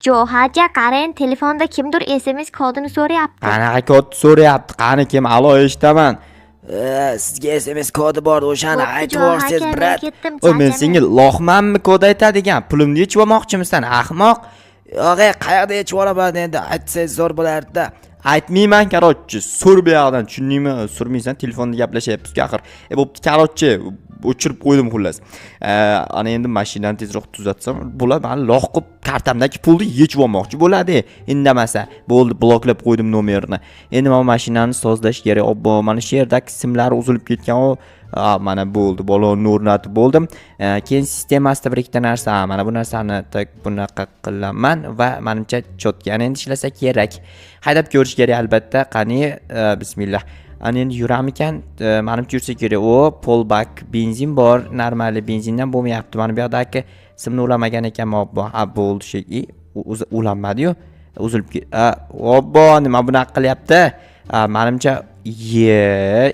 Jo'xacha, qarang, telefonda kimdir SMS kodini so'rayapti. Qanaqa kod so'rayapti? Qani, kim? Alo, eshitaman. Sizga SMS kodi bor, o'shani Bo'pti, aytib yuborsangiz, Jo'xa aka, men брат. ketdim, O, men charchadim. senga lohmanmi kod aytadigan? Pulimni yechib olmoqchimisan, ahmoq? Yo'q, qayerda yechib olaman endi, aytsangiz zo'r bo'lardi. Aytmayman, короче, so'r bu yoqdan, tushundingmi? Surmaysan, telefonda gaplashyapmiz axir. E, bo'pti, короче, o'chirib qo'ydim xullas. Ana endi mashinani tezroq tuzatsam, bular mani loh qilib kartamdagi pulni yechib olmoqchi bo'ladi. Indamasa, bo'ldi, bloklab qo'ydim nomerini. Endi mana mashinani sozlash kerak. Obbo, mana shu yerdagi simlari uzilib ketgan u. Mana bo'ldi, balonni o'rnatib bo'ldim. Keyin sistemasida bir ikkita narsa, mana bu narsani так bunaqa qilaman va manimcha чётко endi ishlasa kerak. Haydab ko'rish kerak albatta. Qani, bismillah. Ana endi yuramikan? Manimcha yursa kerak. O, полбак benzin bor, нормальный benzindan bo'lmayapti. Mana bu yoqdagi simni ulamagan ekanman, obbo. Ha, bo'ldi, shekilli. Ulanmadi-yu. Uzilib obbo, nima bunaqa qilyapti? Manimcha, ye,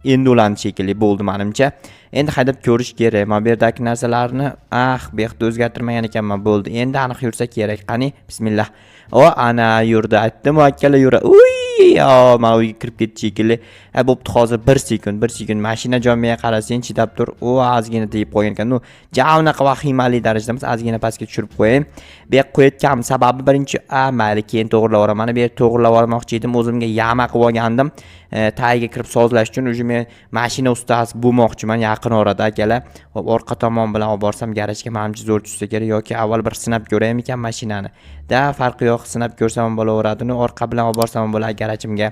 endi ulandi shekilli, bo'ldi manimcha. Endi haydab ko'rish kerak. Mana bu yerdagi narsalarni, ah, bu yoqda o'zgartirmagan ekanman, bo'ldi. Endi aniq yursa kerak. Qani, bismillah. O, ana yurdi. Aytdim, akkala yura. Uy, yo, mana uyga kirib ketdi shekilli. Ha, bo'pti, hozir bir sekund, bir sekund. Mashina jomiga qarasang, chidab tur. U ozgina tegib qolgan ekan. Ну, ja unaqa vahimali darajada emas, ozgina pastga tushirib qo'yay. Bu yoqqa qo'yayotganim sababi birinchi, a, mayli, keyin to'g'rilab yuboraman. Mana bu yer to'g'rilab yubormoqchi edim, o'zimga яма qilib olgandim. Tagiga kirib sozlash uchun уже men mashina ustasi bo'lmoqchiman yaqin orada, akalar. Hop, orqa tomon bilan olib borsam garajga, manimcha zo'r tushsa kerak yoki avval bir sinab ko'raymikan mashinani. Da, farqi yo'q, sinab ko'rsam ham bo'laveradi. Uni orqa bilan olib borsam ham bo'ladi garajimga.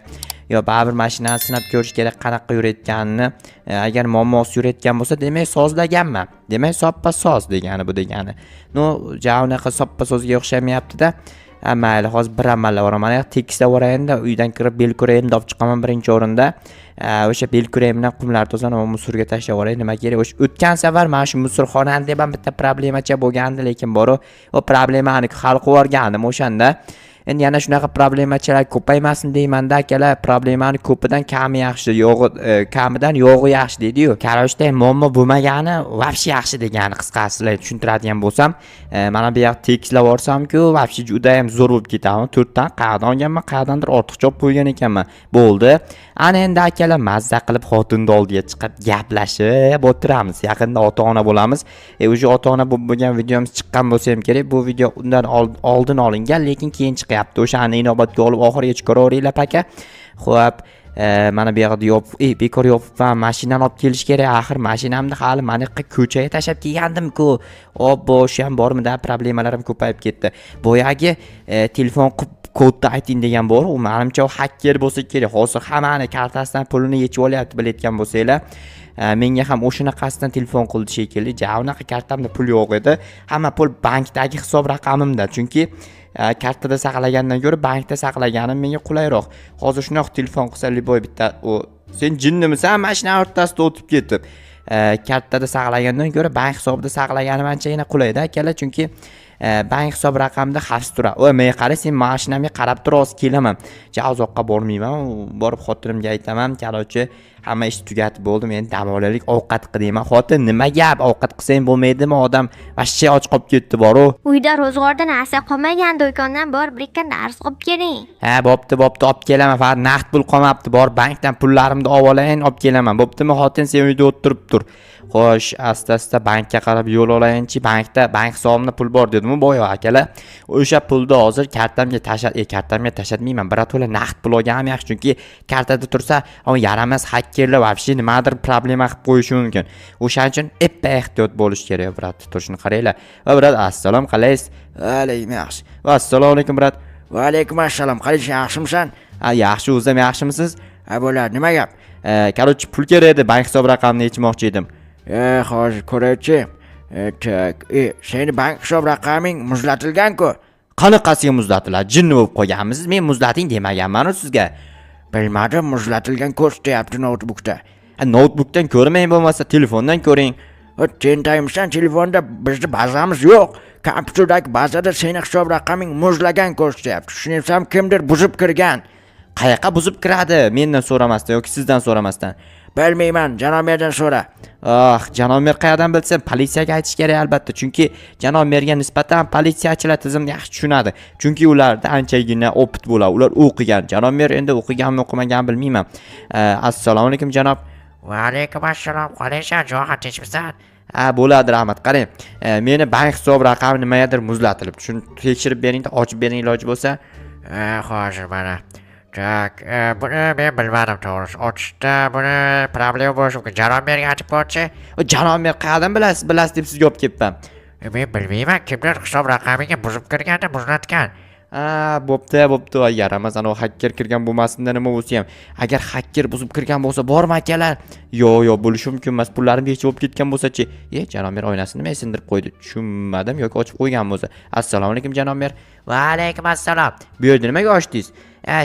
Yo, baribir mashinani sinab ko'rish kerak, qanaqa yurayotganini. Agar muammosi yurayotgan bo'lsa, demak sozlaganman. Demak, soppa soz degani bu degani. Ну, ja unaqa soppa sozga o'xshamayapti-da. Ha, mayli, hozir bir amallab boraman. Mana tekislab yuborayinda, uydan kirib belkuragimni olib chiqaman birinchi o'rinda. O'sha belkuragim bilan qumlar tozalab, мусор ga tashlab yuboray, nima kerak. O'sha o'tgan safar mana shu мусор xonani deb ham bitta problemacha bo'lgandi, lekin boru o problemani hal qilib yuborgandim o'shanda. Endi yana shunaqa problemachalar ko'paymasin deymanda, akalar, problemani ko'pidan kami yaxshi, yo'g'i kamidan yo'g'i yaxshi deydi-yu. Короче, muammo bo'lmagani вообще yaxshi degani, qisqasi sizlarga tushuntiradigan bo'lsam, mana bu yoq tekislab yuborsamku, вообще juda ham zo'r bo'lib ketadi. To'rtdan qayerdan olganman, qayerdandir ortiqcha olib qo'ygan ekanman. Bo'ldi. Ana endi, akalar, mazza qilib xotinni oldiga chiqib gaplashib o'tiramiz. Yaqinda ota-ona bo'lamiz. Уже ota-ona bo'lib bo'lgan videomiz chiqqan bo'lsa ham kerak. Bu video undan oldin olingan, lekin keyin chiqyapti. O'shani inobatga olib oxirigacha ko'raveringlar, paka. Xo'p, mana bu yoqda yopib, bekor yopibman, mashinani olib kelish kerak. Axir mashinamni hali mana yoqqa ko'chaga tashlab kelgandim-ku. Obbo, o'sha ham bormida, problemalarim ko'payib ketdi. Boyagi telefon qilib kodni ayting degan bor, u manimcha u hacker bo'lsa kerak. Hozir hammani kartasidan pulini yechib olyapti, bilayotgan bo'lsanglar. Menga ham o'shanaqasidan telefon qildi shekilli. Ja unaqa kartamda pul yo'q edi. Hamma pul bankdagi hisob raqamimda. Chunki kartada saqlagandan ko'ra bankda saqlaganim menga qulayroq. Hozir shunaqa telefon qilsa, любой bitta u sen jinnimisan, mashina o'rtasida o'tib ketib. Kartada saqlagandan ko'ra bank hisobida saqlaganim anchagina qulayda, akalar, chunki bank hisob raqamida xavfsiz turadi. Voy, menga qara, sen mashinamga qarab tur, hozir kelaman. Ja uzoqqa bormayman, borib xotinimga aytaman. Короче, hamma ishni tugatib bo'ldim, endi dam olaylik, ovqat qil deyman. Xotin, nima gap, ovqat qilsang bo'lmaydimi, odam вообще och qolib ketdi boru. Uyda ro'zg'orda narsa qolmagan, do'kondan borib bir ikki narsa olib keling. Ha, bo'pti, bo'pti, olib kelaman. Faqat naqd pul qolmabdi. Bor, bankdan pullarimni olib olayin, olib kelaman. Bo'ptimi, xotin, sen uyda o'tirib tur. Xo'sh, asta-asta bankka qarab yo'l olayinchi. Bankda bank hisobimda pul bor dedimmi boya, akalar. O'sha pulni hozir kartamga tashlab, kartamga tashlatmayman. Birato'la naqd pul olganim yaxshi, chunki kartada tursa, o yaramas hakkerlar вообще nimadir problema qilib qo'yishi mumkin. O'shaning uchun eppa ehtiyot bo'lish kerak, брат. Turishini qaranglar. Va брат, assalom, qalaysiz? Alaykum, yaxshi. Va assalomu alaykum, брат. Va alaykum assalom, qalaysan, yaxshimisan? Ha, yaxshi, o'zim yaxshimisiz? Ha, bo'ladi, nima gap? Короче, pul kerak edi, bank hisob raqamini yechmoqchi edim. Hozir ko'raychi. Так, seni bank hisob raqaming muzlatilgan-ku. Qanaqasiga muzlatiladi? Jinni bo'lib qolganmisiz? Men muzlating demaganman-u sizga. Bilmadim, muzlatilgan ko'rsatyapti noutbukda. Ha, noutbukdan ko'rmang bo'lmasa, telefondan ko'ring. Tentaymisan, telefonda bizni bazamiz yo'q. Kompyuterdagi bazada seni hisob raqaming muzlagan ko'rsatyapti. Tushunyapsanmi, kimdir buzib kirgan. Qayoqqa buzib kiradi? Mendan so'ramasdan yoki sizdan so'ramasdan. Bilmayman, janob merdan so'ra. Ah, janob mer qayerdan bilsin? Politsiyaga aytish kerak albatta, chunki janob merga nisbatan politsiyachilar tizimni yaxshi tushunadi. Chunki ularda anchagina опыт bo'ladi, ular o'qigan. Janob mer endi o'qiganmi, o'qimaganmi bilmayman. Assalomu alaykum janob. Va alaykum assalom. Qalaysan, Johon, tinchmisan? Ha, bo'ladi, rahmat. Qarang, meni bank hisob raqami nimagadir muzlatilibdi. Shuni tekshirib beringda, ochib bering iloji bo'lsa. Hozir mana. Так, buni men bilmadim to'g'risi. Ochishda buni problema bo'lishi mumkin. Janob merga aytib ko'rchi. Janob mer qayerdan bilasiz? Bilasiz deb sizga olib kelibman. Men bilmayman, kimdir hisob raqamiga buzib kirganda muzlatgan. Ha, bo'pti, bo'pti. Voy, yaramas, anavi hacker kirgan bo'lmasinda nima bo'lsa ham. Agar hacker buzib kirgan bo'lsa, bormi akalar? Yo'q, yo'q, bo'lishi mumkin emas. Pullarim yechib olib ketgan bo'lsa-chi? E, janob mer oynasini nima sindirib qo'ydi? Tushunmadim, yoki ochib qo'ygan bo'lsa. Assalomu alaykum janob mer. Va alaykum assalom. Bu yerda nimaga ochdingiz?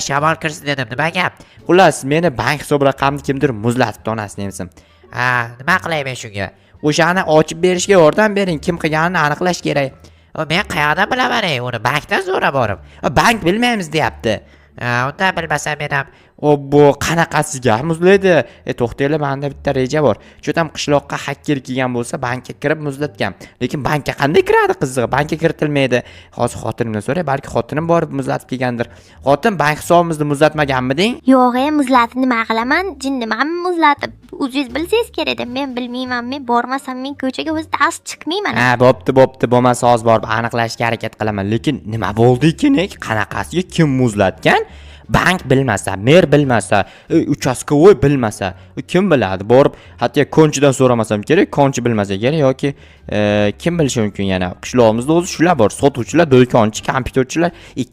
Shamol kirsin dedim. Nima gap? Xullas, meni bank hisob raqamini kimdir muzlatibdi, onasini emsin. Ha, nima qilay men shunga? O'shani ochib berishga yordam bering. Kim qilganini aniqlash kerak. Men qayerdan bilaman ey uni? Bankdan so'ra borib. Bank bilmaymiz deyapti. Ha, unda bilmasam men ham. Obbo, qanaqasiga muzlaydi? E, to'xtanglar, menda bitta reja bor. Cho'tam qishloqqa hacker kelgan bo'lsa, bankka kirib muzlatgan. Lekin bankka qanday kiradi qizig'i? Bankka kiritilmaydi. Hozir xotinimdan so'ray, balki xotinim borib muzlatib kelgandir. Xotin, bank hisobimizni muzlatmaganmiding? Yo'q, e, muzlatib nima qilaman? Jinnimanmi muzlatib? O'zingiz bilsangiz kerak edi. Men bilmayman, men bormasam men ko'chaga o'zi dast chiqmayman. Ha, bo'pti, bo'pti, bo'lmasa hozir borib aniqlashga harakat qilaman. Lekin nima bo'ldi ekan? Qanaqasiga kim muzlatgan? Bank bilmasa, mer bilmasa, участковой bilmasa, kim biladi? Borib, hatto konchidan so'ramasam kerak, konchi bilmasa kerak yoki kim bilishi mumkin yana? Qishlog'imizda o'zi shular bor, sotuvchilar, do'konchi, kompyuterchilar.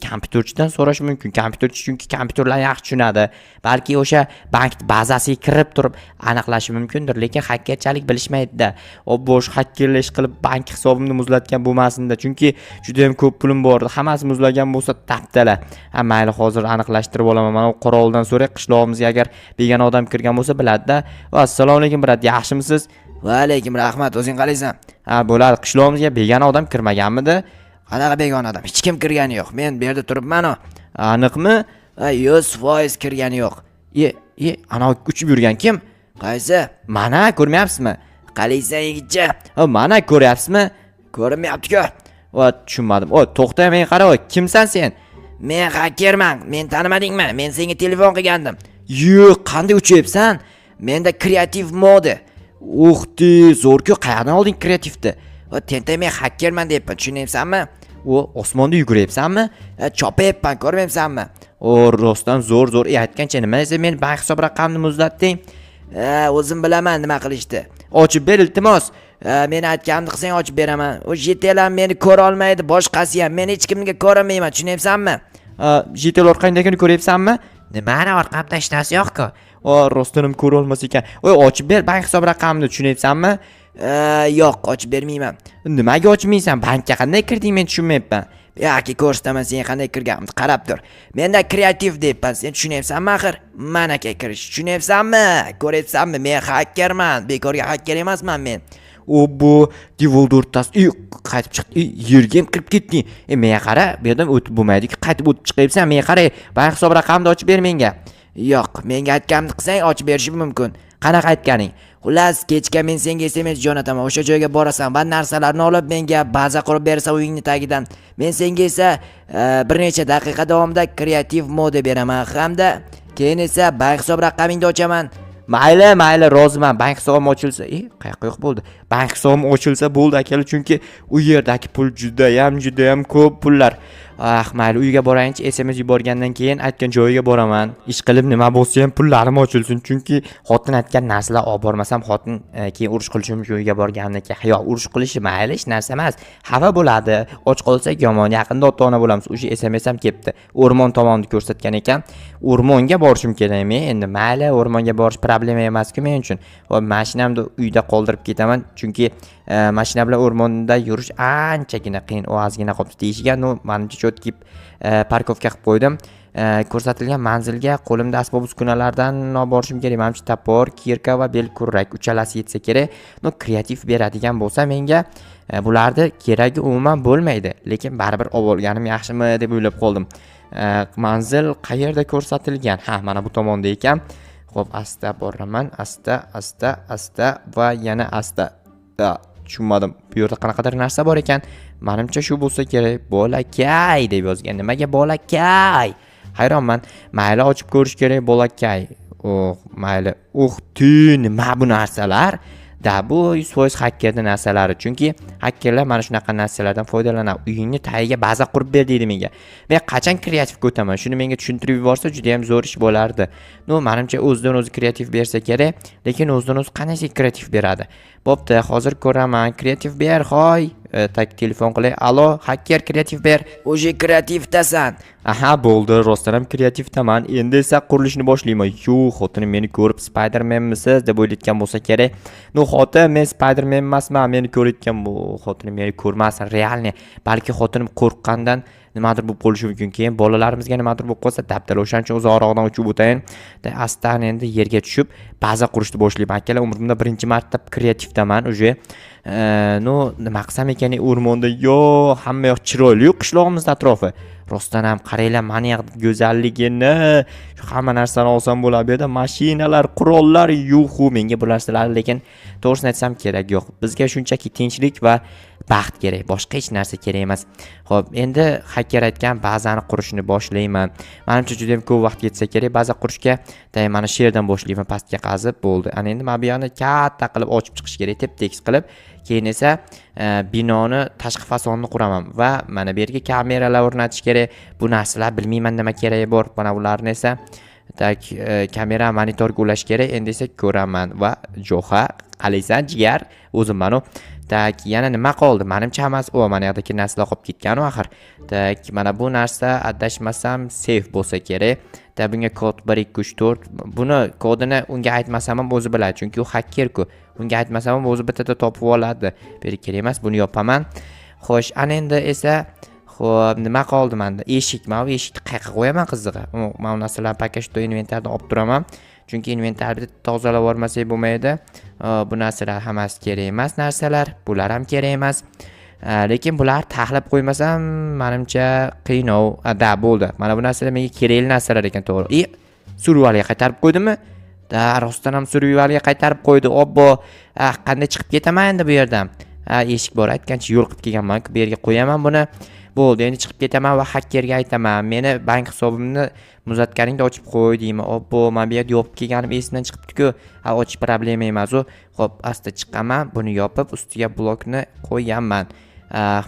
Kompyuterchidan so'rash mumkin. Kompyuterchi chunki kompyuterlarni yaxshi tushunadi. Balki o'sha bank bazasiga kirib turib aniqlashi mumkindir, lekin hakkerchalik bilishmaydi-da. Obbo, shu hakkerlik ish qilib bank hisobimni muzlatgan bo'lmasin-da, chunki juda ham ko'p pulim bor edi. Hammasi muzlagan bo'lsa taptala. Ha, mayli, hozir aniqlashtirib olaman. Mana u qorovuldan so'ray, qishlog'imizga agar begona odam kirgan bo'lsa biladi-da. Va assalomu alaykum брат, yaxshimisiz? Va alaykum rahmat, o'zing qalaysan? Ha, bo'ladi. Qishlog'imizga begona odam kirmaganmidi? Qanaqa begona odam? Hech kim kirgani yo'q. Men bu yerda turibman-u. Aniqmi? Ha, 100% kirgani yo'q. E, e, ana uchib yurgan kim? Qaysi? Mana ko'rmayapsizmi? Qalaysan yigitcha? Ha, mana ko'ryapsizmi? Ko'rinmayapti-ku. Va tushunmadim. O, to'xta, men qara, kimsan sen? Men xakerman. Men tanimadingmi? Men senga telefon qilgandim. Yo'q, qanday uchyapsan? Menda креатив мода. Ух ты, zo'r-ku, qayerdan olding kreativni? Va tentak, men xakerman deyapman, tushunyapsanmi? U osmonda yuguryapsanmi? Ha, chopayapman, ko'rmayapsanmi? O, rostdan zo'r, zo'r. E, aytgancha nima desa men bank hisob raqamini muzlatding? Ha, o'zim bilaman nima qilishni. Ochib ber iltimos. Ha, meni aytganimni qilsang ochib beraman. U житель ham meni ko'ra olmaydi, boshqasi ham. Men hech kimga ko'rinmayman, tushunyapsanmi? Житель orqangdagini ko'ryapsanmi? Nimani, orqamda hech narsa yo'q-ku. O, rostdan ham ko'ra olmas ekan. Oy, ochib ber bank hisob raqamini, tushunyapsanmi? Yo'q, ochib bermayman. Nimaga ochmaysan? Bankka qanday kirding, men tushunmayapman. Yoki ko'rsataman senga qanday kirganimni, qarab tur. Menda kreativ deyapman, sen tushunyapsanmi axir? Mana aka kirish, tushunyapsanmi? Ko'ryapsanmi? Men xakerman, bekorga xaker emasman men. O, bu devorni o'rtasi, qaytib chiqdi, yerga ham kirib ketding. E, menga qara, bu yerdan o'tib bo'lmaydi-ku, qaytib o'tib chiqyapsan, menga qara, bank hisob raqamini ochib ber menga. Yo'q, menga aytganimni qilsang ochib berishim mumkin. Qanaqa aytganing? Xullas, kechga men senga SMS jo'nataman. O'sha joyga borasan va narsalarni olib menga baza qurib berasan uyingni tagidan. Men senga esa bir necha daqiqa davomida креатив мода beraman hamda keyin esa bank hisob raqamingni ochaman. Mayli, mayli, roziman. Bank hisobim ochilsa, e, qayoqqa yo'q bo'ldi. Bank hisobim ochilsa bo'ldi akalar, chunki u yerdagi pul judayam, judayam ko'p pullar. Ah, mayli, uyga borayinchi, SMS yuborgandan keyin aytgan joyiga boraman. Ish qilib nima bo'lsa ham pullarim ochilsin, chunki xotin aytgan narsalar olib bormasam xotin keyin urush qilishi mumkin uyga borgandan keyin. Yo'q, urush qilishi mayli, hech narsa emas. Xafa bo'ladi. Och qolsak yomon, yaqinda ota-ona bo'lamiz. O'sha SMS ham kelibdi. O'rmon tomonni ko'rsatgan ekan. O'rmonga borishim kerak men. Endi mayli, o'rmonga borish problema emas-ku men uchun. Xo'p, mashinamni uyda qoldirib ketaman, chunki mashina bilan o'rmonda yurish anchagina qiyin. U ozgina qolibdi deyishiga, ну, manimcha чётко парковка qilib qo'ydim. Ko'rsatilgan manzilga qo'limda asbob uskunalardan olib borishim kerak. Manimcha топор, кирка va belkurrak uchalasi yetsa kerak. Ну, kreativ beradigan bo'lsa menga bularni keragi umuman bo'lmaydi. Lekin baribir olib olganim yaxshimi deb o'ylab qoldim. Manzil qayerda ko'rsatilgan? Ha, mana bu tomonda ekan. Xo'p, asta boraman, asta, asta, asta va yana asta. Tushunmadim. Bu yerda qanaqadir narsa bor ekan. Menimcha shu bo'lsa kerak. Bolakay deb yozgan. Nimaga bolakay? Hayronman. Mayli, ochib ko'rish kerak bolakay. Oh, mayli. Uh ti, nima bu narsalar? Da, bu 100% xakerni narsalari. Chunki xakerlar mana shunaqa narsalardan foydalanadi. Uyingni tagiga baza qurib ber deydi menga. Men qachon kreativga o'taman? Shuni menga tushuntirib yuborsa juda ham zo'r ish bo'lardi. Ну, menimcha o'zidan o'zi kreativ bersa kerak, lekin o'zidan o'zi qanday kreativ beradi? Bo'pti, hozir ko'raman. Kreativ ber, hoy. Так, telefon qilay. Alo, xaker, kreativ ber. Уже kreativdasan. Aha, bo'ldi, rostdan ham kreativdaman. Endi esa qurilishni boshlayman. Yu, xotinim meni ko'rib Spidermanmisiz deb o'ylayotgan bo'lsa kerak. Ну, xotin, men Spiderman emasman. Meni ko'rayotgan bu xotinim meni ko'rmasin, реальный. Balki xotinim qo'rqqandan nimadir bo'lib qolishi mumkin. Keyin bolalarimizga nimadir bo'lib qolsa, dabdala. O'shaning uchun uzoqroqdan uchib o'tayin. Asta endi yerga tushib, baza qurishni boshlayman. Akalar, umrimda birinchi marta kreativdaman уже. Ну, nima qilsam ekan o'rmonda? Yo, hamma yoq chiroyli qishlog'imizni atrofi. Rostdan ham qaranglar mana yoq go'zalligini. Shu hamma narsani olsam bo'ladi bu yerda. Mashinalar, qurollar, yuhu, menga bu narsalar lekin to'g'risini aytsam kerak yo'q. Bizga shunchaki tinchlik va baxt kerak, boshqa hech narsa kerak emas. Xo'p, endi xaker aytgan bazani qurishni boshlayman. Manimcha juda ham ko'p vaqt ketsa kerak baza qurishga. Day, mana shu yerdan boshlayman, pastga qazib bo'ldi. Ana endi mana bu yoqni katta qilib ochib chiqish kerak, tep-tekis qilib. Keyin esa binoni tashqi fasonini quraman va mana bu yerga kameralar o'rnatish kerak. Bu narsalar bilmayman nima keragi bor. Mana ularni esa так kamera monitorga ulash kerak. Endi esa ko'raman va jo'xa, qalaysan jigar? O'zim manu. Так, yana nima qoldi? Manimcha hammasi. O, mana yoqdagi narsalar qolib ketgan axir. Так, mana bu narsa adashmasam seyf bo'lsa kerak. Да, bunga kod 1 2 3 4. Buni kodini unga aytmasam ham o'zi biladi, chunki u xaker-ku. Unga aytmasam ham o'zi bittada topib oladi. Bu yerga kerak emas, buni yopaman. Xo'sh, ana endi esa xo'p, nima qoldi menda? Eshik. Mana bu eshikni qayerga qo'yaman qizig'i? Mana bu narsalarni пока что inventardan olib turaman. Chunki inventarni tozalab yubormasak bo'lmaydi. Bu narsalar hammasi kerak emas narsalar. Bular ham kerak emas. Lekin bular taxlab qo'ymasam, manimcha qiynov. Да, bo'ldi. Mana bu narsalar menga kerakli narsalar ekan, to'g'ri. И survivalga qaytarib qo'ydimi? Да, rostdan ham survivalga qaytarib qo'ydi. Obbo, qanday chiqib ketaman endi bu yerdan? Ha, eshik bor, aytgancha yo'l qilib kelganman. Bu yerga qo'yaman buni. Bo'ldi, endi chiqib ketaman va xakerga aytaman. Meni bank hisobimni muzlatganingda ochib qo'y deyman. Obbo, mana bu yerda yopib kelganim esimdan chiqibdi-ku. Ha, ochish problema emas u. Xo'p, asta chiqaman, buni yopib, ustiga blokni qo'yaman.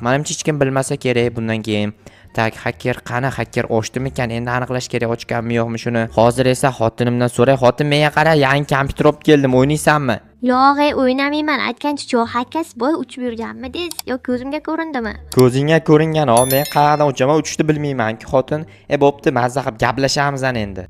Manimcha hech kim bilmasa kerak bundan keyin. Так, xaker qani? Xaker ochdimikan? Endi aniqlash kerak, ochganmi yo'qmi shuni. Hozir esa xotinimdan so'ray. Xotin, menga qara, yangi kompyuter olib keldim, o'ynaysanmi? Yo'q, ey, o'ynamayman. Aytgancha cho'g' akasi boy uchib yurganmi deysiz yo ko'zimga ko'rindimi? Ko'zingga ko'ringan, o, men qayerdan uchaman, uchishni bilmayman-ku, xotin. E, bo'pti, mazza qilib gaplashamiz ana endi.